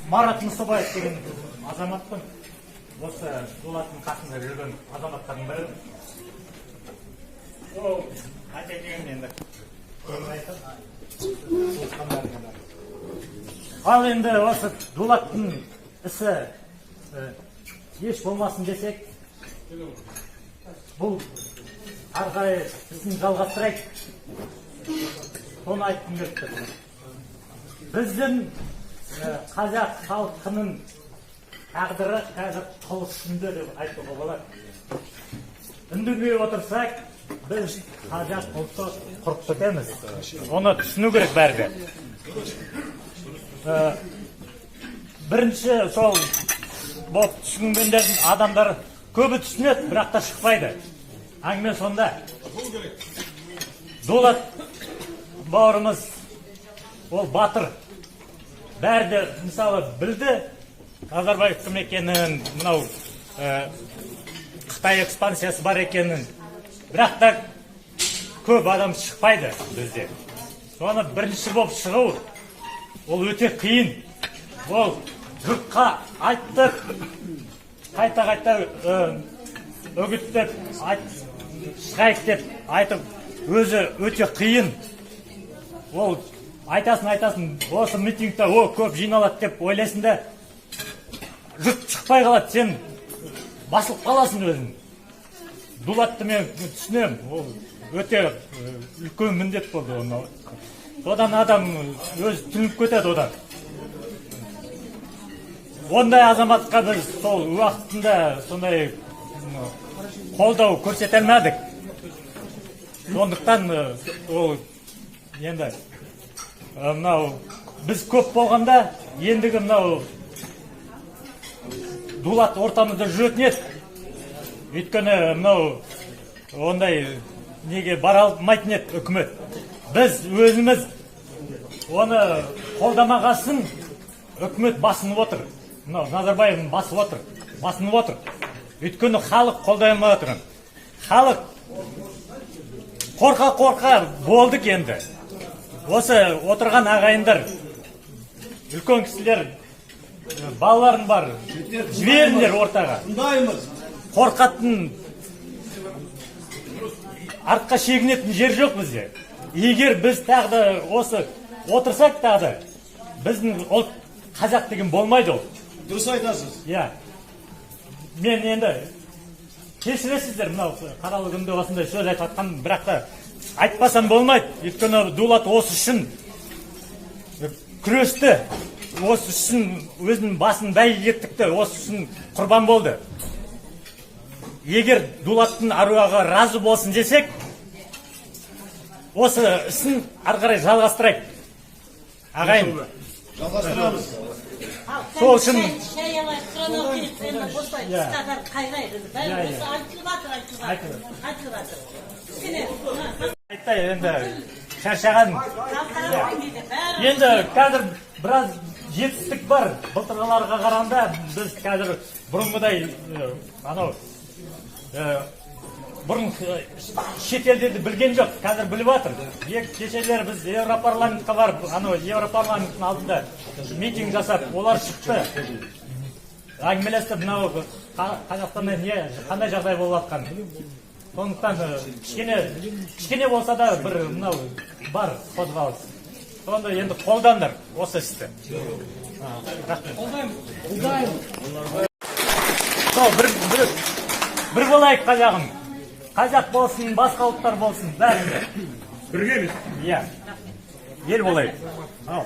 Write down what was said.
Марат Мұсабаев деген азаматпын. Осы Дулаттың қасында жүрген азаматтардың бірі. Ол айтайын дегенім енді көбін айтып, туысқандарым бар. Ал енді осы Дулаттың ісі еш болмасын десек, бұл ары қарай ісін жалғастырайық, соны айтқым келіп тұр. Біздің қазақ халқының тағдыры қазір қыл үстінде деп айтуға болады. Үндемей отырсақ, біз қазақ ұлты құрып кетеміз. Оны түсіну керек бәрі де. Бірінші сол болып түсінгендердің адамдар көбі түсінеді, бірақ та шықпайды. Әңгіме сонда. Дулат бауырымыз ол батыр. Бәрі де, мысалы, білді Назарбаев кім екенін, мынау Қытай экспансиясы бар екенін, бірақ та көп адам шықпайды бізде. Соны бірінші болып шығу ол өте қиын. Ол жұртқа айттық, қайта қайта үгіттеп айт, шығайық деп айтып, өзі өте қиын. Ол айтасың, айтасың, осы митингте о көп жиналады деп ойлайсың да, жұрт шықпай қалады, сен басылып қаласың өзің. Дулатты мен түсінемін, ол өте үлкен міндет болды оны. Содан адам өзі түңіліп кетеді одан. Ондай азаматқа біз сол уақытында сондай қолдау көрсете алмадық. Сондықтан ол енді мынау біз көп болғанда, ендігі мынау Дулат ортамызда жүретін еді. Өйткені мынау ондай неге бара алмайтын еді үкімет. Біз өзіміз оны қолдамағасын, үкімет басынып отыр. Мынау Назарбаев басып отыр, басынып отыр. Өйткені халық қолдай алмай отыр. Халық қорқа қорқа болдық енді. Осы отырған ағайындар, үлкен кісілер, балаларың бар, жіберіңдер ортаға. Тыңдаймыз. Қорқатын, артқа шегінетін жер жоқ бізде. Егер біз тағы да осы отырсақ, тағы да біздің ұлт қазақ деген болмайды ол. Дұрыс айтасыз. Иә, мен енді кешіресіздер, мынау қаралы күнде осындай сөз айтып жатқан, бірақ та айтпасам болмайды. Өйткені Дулат осы үшін күресті, осы үшін өзінің басын бәйгеге тікті, осы үшін құрбан болды. Егер Дулаттың аруағы разы болсын десек, осы ісін ары қарай жалғастырайық, ағайын. Жалғастырамыз. Сол үшін Шай алайық, құран оқиық, енді осылай қысқадан қайрайық енді. Бәрі осы айтылып жатыр, айтылып жатыр. Айтылып. Айтылып жатыр. Кішкене Айттай енді, шаршаған. Халықаралық деңгейде бәрі. Енді қазір біраз жетістік бар былтырғыларға қарағанда. Біз қазір бұрынғыдай анау бұрын шетелдерді білген жоқ, қазір біліп жатыр. Кешелер біз Европарламентқа барып, анау Европарламенттің алдында митинг жасап, олар шықты, әңгімелесті, мынау Қазақстанда не қандай жағдай болып жатқанын. Сондықтан кішкене кішкене болса да бір мынау бар қозғалыс. Сонда енді қолдаңдар осы істі. Рахмет. Сол бір болайық, қазағым. Қазақ болсын, басқа ұлттар болсын, бәрінде Біргеміз. Иә, ел болайық. Ал.